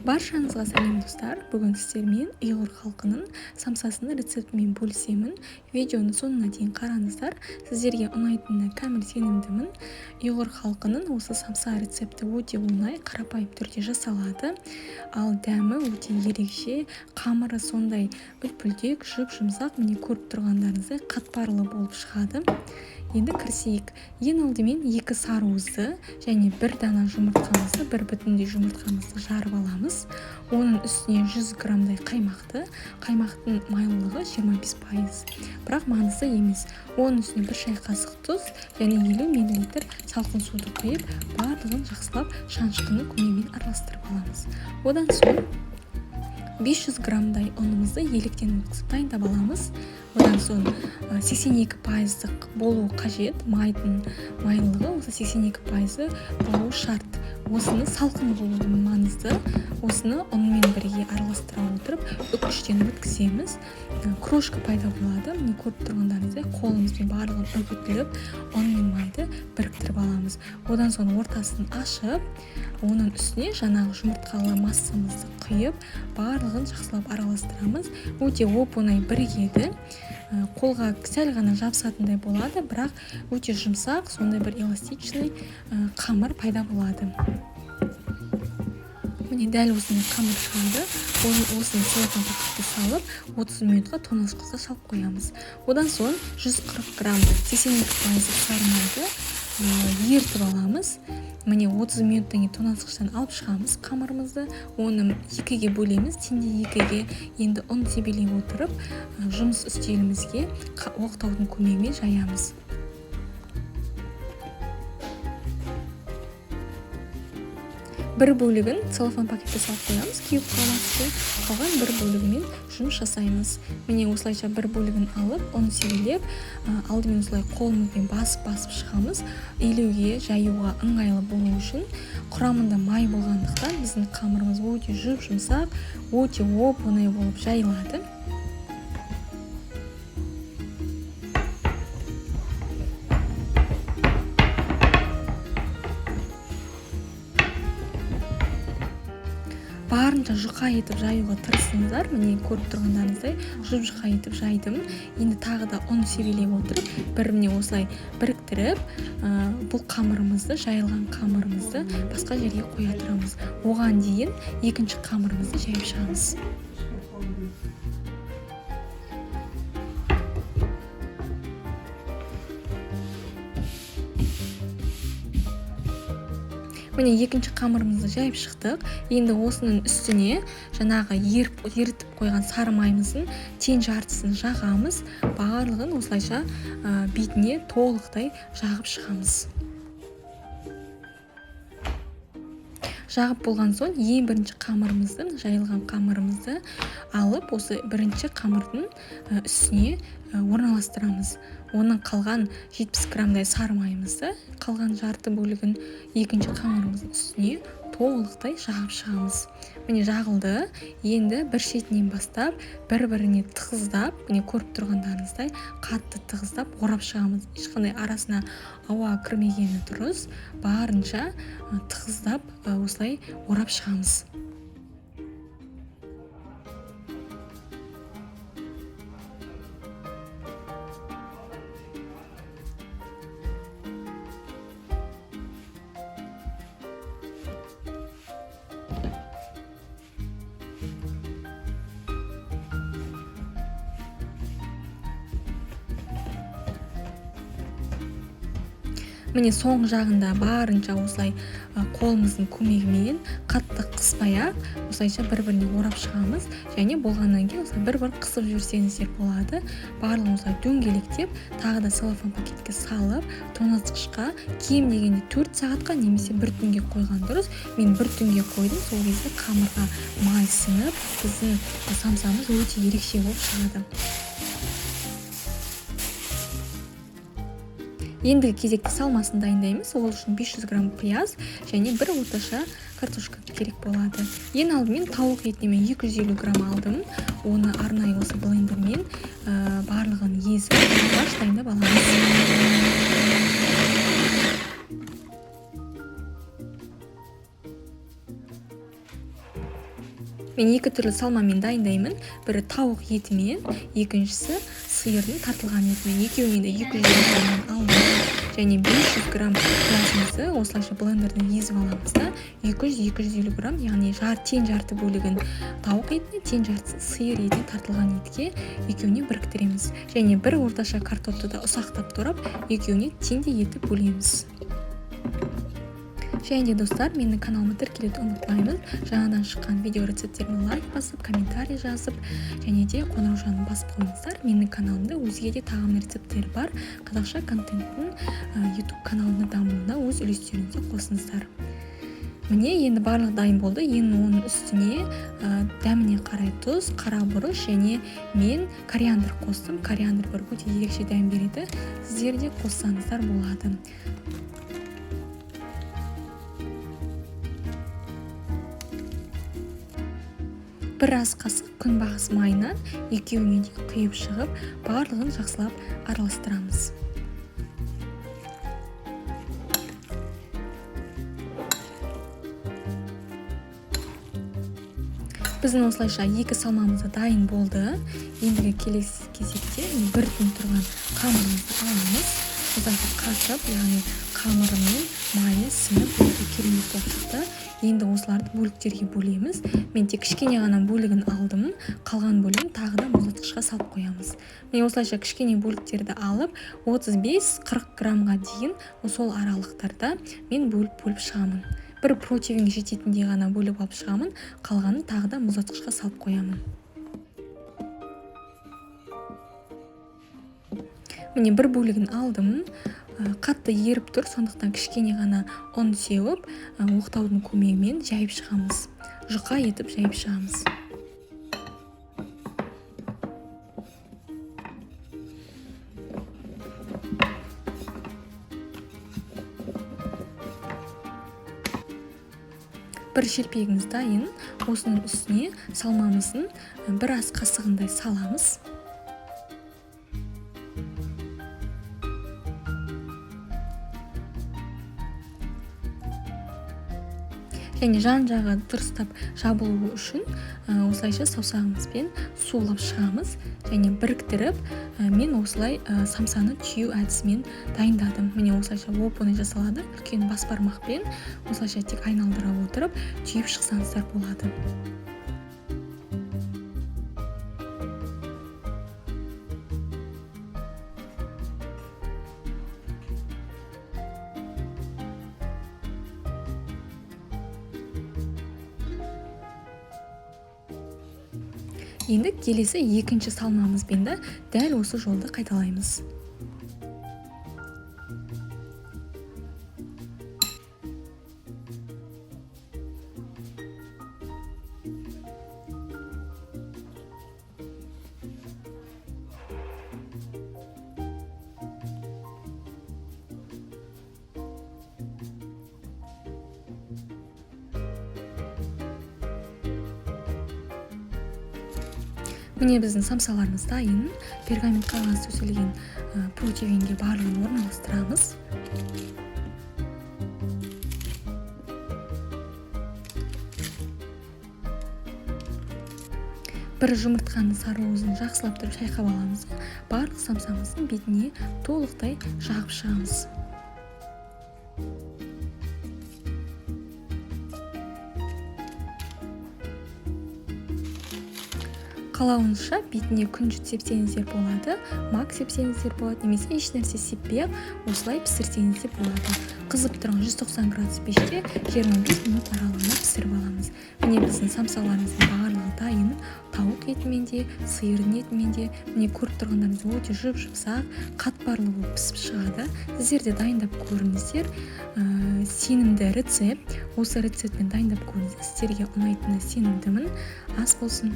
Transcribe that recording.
Баршаңызға сәлем, достар! Бүгін сіздермен ұйғыр халқының самсасының рецептімен бөлісемін. Видеоны соңына дейін қараңыздар, сіздерге ұнайтынына кәміл сенімдімін. Ұйғыр халқының осы самса рецепті өте оңай, қарапайым түрде жасалады, ал дәмі өте ерекше. Қамыры сондай үлпілдек, жұп-жұмсақ, міне көріп тұрғандарыңыздай қатпарлы болып шығады. Енді кірісейік. Ең алдымен 2 сарыуызды және 1 дана жұмыртқамызды, бір бүтіндей жұмыртқамызды жарып аламыз. Оның үстіне 100 граммдай қаймақты, қаймақтың майлылығы 25%, бірақ маңызды емес. Оның үстіне 1 шай қасық тұз және 50 миллилитр салқын суды құйып, барлығын жақсылап шанышқының көмегімен араластырып аламыз. Одан соң 500 граммдай ұнымызды електен өткізіп дайындап аламыз. Одан соң 82%-лық болуы қажет, майдың майлылығы осы 82% болуы шарт. Осыны салқын болуы маңызды. Осыны ұнмен бірге араластыра отырып үкіштен өткіземіз. Крошка пайда болады. Міне көріп тұрғандарыңыздай қолымызбен барлығын үгітіліп, ұн мен майды біріктіріп аламыз. Одан соң ортасын ашып, оның үстіне жаңағы жұмыртқалы массамызды құйып, барлығын жақсылап араластырамыз. Өте оп-оңай бірігеді. Қолға сәл ғана жабысатындай болады, бірақ өте жұмсақ, сондай бір эластичный қамыр пайда болады. Міне дәл осындай қамыр шығады. Оны осыны целлофан пакетке салып, 30 минутқа тоңазытқышқа салып қоямыз. Одан соң 140 грамм 82% сары майды ерітіп аламыз. Міне 30 минуттан кейін тоңазытқыштан алып шығамыз қамырымызды. Оны екіге бөлеміз, теңдей екіге. Енді ұн себелей отырып, жұмыс үстелімізге оқтаудың көмегімен жаямыз. Бір бөлігін целлофан пакетке салып қоямыз, кеуіп қалмас үшін. Қалған бір бөлігімен жұмыс жасаймыз. Міне осылайша бір бөлігін алып, ұн себелеп, алдымен осылай қолымызбен басып-басып шығамыз. Илеуге, жаюға ыңғайлы болу үшін. Құрамында май болғандықтан біздің қамырымыз өте жұп-жұмсақ, өте оп-оңай болып жайылады. Барынша жұқа етіп жаюға тырысыңыздар. Міне көріп тұрғандарыңыздай жұп-жұқа етіп жайдым. Енді тағы да ұн себелей отырып, бір міне осылай біріктіріп, бұл қамырымызды, жайылған қамырымызды басқа жерге қоя тұрамыз. Оған дейін екінші қамырымызды жайып шығамыз. Міне екінші қамырымызды жайып шықтық. Енді осының үстіне жаңағы ерітіп қойған сары майымыздың тең жартысын жағамыз. Барлығын осылайша бетіне толықтай жағып шығамыз. Жағып болған соң ең бірінші қамырымызды, жайылған қамырымызды алып, осы бірінші қамырдың үстіне орналастырамыз. Оның қалған 70 граммдай сары майымызды, қалған жарты бөлігін екінші қамырымыздың үстіне толықтай жағып шығамыз. Міне жағылды. Енді бір шетінен бастап бір-біріне тығыздап, міне көріп тұрғандарыңыздай қатты тығыздап орап шығамыз. Ешқандай арасына ауа кірмегені дұрыс. Барынша тығыздап осылай орап шығамыз. Міне соңғы жағында барынша осылай қолымыздың көмегімен қатты қыспай-ақ осылайша бір-біріне орап шығамыз. Және болғаннан кейін осылай бір-бір қысып жіберсеңіздер болады. Барлығын осылай дөңгелектеп, тағы да целлофан пакетке салып, тоңазытқышқа кем дегенде 4 сағатқа немесе бір түнге қойған дұрыс. Мен бір түнге қойдым, сол кезде қамырға май сіңіп, біздің самсамыз өте ерекше болып шығады. Ендігі кезекте салмасын дайындаймыз. Ол үшін 500 грамм пияз және бір орташа картошка керек болады. Ең алдымен тауық етіне мен 250 грамм алдым. Оны арнайы осы блендермен барлығын езіп, фарш дайындап аламыз. Мен екі түрлі салмамен дайындаймын. Бірі тауық етімен, екіншісі сиырдың тартылған етімен. Екеуінен де 250 граммнан аламыз. Және 500 грамм пиязымызды осылайша блендерден езіп аламыз да, 200-250 грамм, яғни тең жарты бөлігін тауық етіне, тең жартысын сиыр етіне, тартылған етке екеуіне біріктіреміз. Және бір орташа картопты да ұсақтап турап, екеуіне теңдей етіп бөлеміз. Және де достар, менің каналыма тіркелуді ұмытпаймыз. Жаңадан шыққан видео рецепттеріме лайк басып, комментарий жазып, және де қоңыраушаны басып қойыңыздар. Менің каналымда өзге де тағам рецепттері бар. Қазақша контенттің YouTube каналының дамуына өз үлестеріңізді қосыңыздар. Міне, енді барлығы дайын болды. Енді оның үстіне дәміне қарай тұз, қара бұрыш және мен кориандр қостым. Кориандр бір өте ерекше дәм береді. Сіздер де қоссаңыздар болады. Бір ас қасық күнбағыс майынан екеуіне де құйып шығып, барлығын жақсылап араластырамыз. Біздің осылайша екі салмамыз да дайын болды. Ендігі келесі кезекте бір күн тұрған қамырымызды аламыз. Осылайша қатып, яғни қамыры мен майы сіңіп өте керемет болып шықты. Енді осыларды бөліктерге бөлеміз. Мен тек кішкене ғана бөлігін алдым. Қалған бөлігін тағы да мұздатқышқа салып қоямыз. Міне, осылайша кішкене бөліктерді алып, 35-40 граммға дейін сол аралықтарда мен бөліп-бөліп шығамын. Бір противенге жететіндей ғана бөліп алып шығамын. Қалғанын тағы да мұздатқышқа салып қоямын. Міне, бір бөлігін алдым. Қатты еріп тұр, сондықтан кішкене ғана ұн сеуіп, оқтаудың көмегімен жайып шығамыз. Жұқа етіп жайып шығамыз. Бір шелпегіміз дайын. Осының үстіне салмамыздың бір ас қасығындай саламыз. Және жан-жағы дұрыстап жабылуы үшін осылайша саусағымызбен сулап шығамыз. Және біріктіріп, мен осылай самсаны түю әдісімен дайындадым. Міне, осылайша оп-оңай жасалады. Үлкен бас бармақпен осылайша тек айналдыра отырып түйіп шықсаңыздар болады. Енді келесі екінші салмамызбен де дәл осы жолды қайталаймыз. Міне, біздің самсаларымыз дайын. Пергамент қағаз төселген противенге барлығын орналастырамыз. Бір жұмыртқаны сары уызын жақсылап тұрып шайқап аламыз. Барлық самсамыздың бетіне толықтай жағып шығамыз. Қалауынша бетіне күнжіт сепсеңіздер болады, мак сепсеңіздер болады, немесе еш нәрсе сеппей-ақ осылай пісірсеңіз де болады. Қызып тұрған 190 градус пеште 25 минут аралығында пісіріп аламыз. Міне, біздің самсаларымыздың барлығы дайын. Тауық етімен де, сиырдың етімен де, міне көріп тұрғандарыңыз өте жұп-жұмсақ, қатпарлы болып пісіп шығады. Сіздер де дайындап көріңіздер. Сенімді рецепт. Осы рецептпен дайындап көріңіздер. Сіздерге ұнайтынына сенімдімін. Ас болсын.